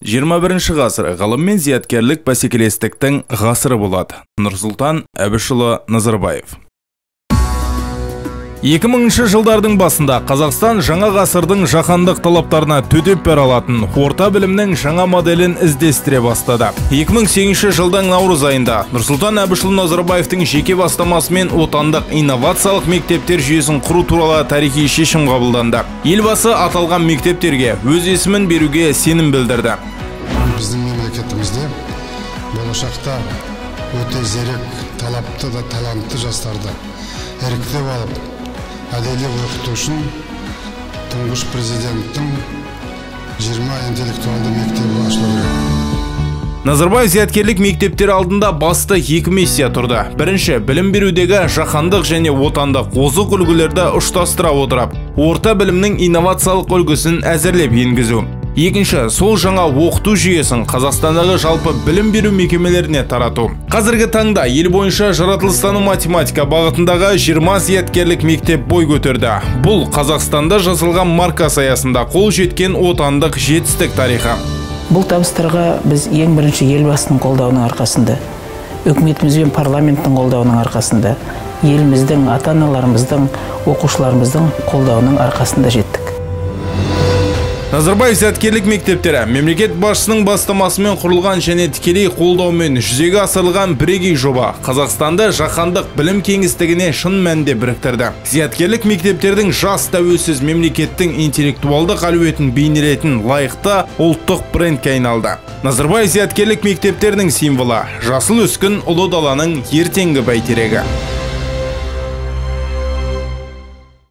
21 ғасыр ғылым мен зияткерлік бәсекелестіктің ғасыры болады. Нұрсұлтан Әбішұлы Назарбаев. 2000 жылдардың басында Қазақстан жаңа ғасырдың жаһандық талаптарына төтеп бере алатын орта білімнің жаңа моделін іздестіре бастады. 2008 жылдың наурыз айында Нұрсұлтан Әбішұлы Назарбаевтың жеке бастамасымен отандық инновациялық мектептер жүйесін құру туралы тарихи шешім қабылданды. Елбасы аталған мектептерге өз есімін беруге сенім білдірді. Біздің мемлекетімізде болашақта өте зерек, талапты да талантты жастарды іріктеп алып, әдейілеп оқыту үшін тұңғыш президенттің 20 интеллектуалды мектебі ашылу керек. Назарбаев зияткерлік мектептері алдында басты екі миссия тұрды. Бірінші, білім берудегі жаһандық және отандық озық үлгілерді ұштастыра отырып, орта білімнің инновациялық үлгісін әзірлеп енгізу. Екінші, сол жаңа оқыту жүйесін Қазақстандағы жалпы білім беру мекемелеріне тарату. Қазіргі таңда ел бойынша жаратылыстану математика бағытындағы 20 зияткерлік мектеп бой көтерді. Бұл Қазақстанда жасалған маркасы аясында қол жеткен отандық жетістік тарихы. Бұл табыстарға біз ең бірінші Елбасының қолдауының арқасында, үкіметіміз бен парламенттің қолдауының арқасында, еліміздің, ата-аналарымыздың, оқушыларымыздың қолдауының арқасында жеттік. Назарбаев зияткерлік мектептері мемлекет басшысының бастамасымен құрылған және тікелей қолдаумен жүзеге асырылған бірегей жоба Қазақстанды жаһандық білім кеңістігіне шын мәнінде біріктірді. Зияткерлік мектептердің жас тәуелсіз мемлекеттің интеллектуалдық әлеуетін бейнелейтін лайықты ұлттық брендке айналды. Назарбаев зияткерлік мектептерінің символы – жасыл өскін ұлы даланың ертеңгі бәйтерегі.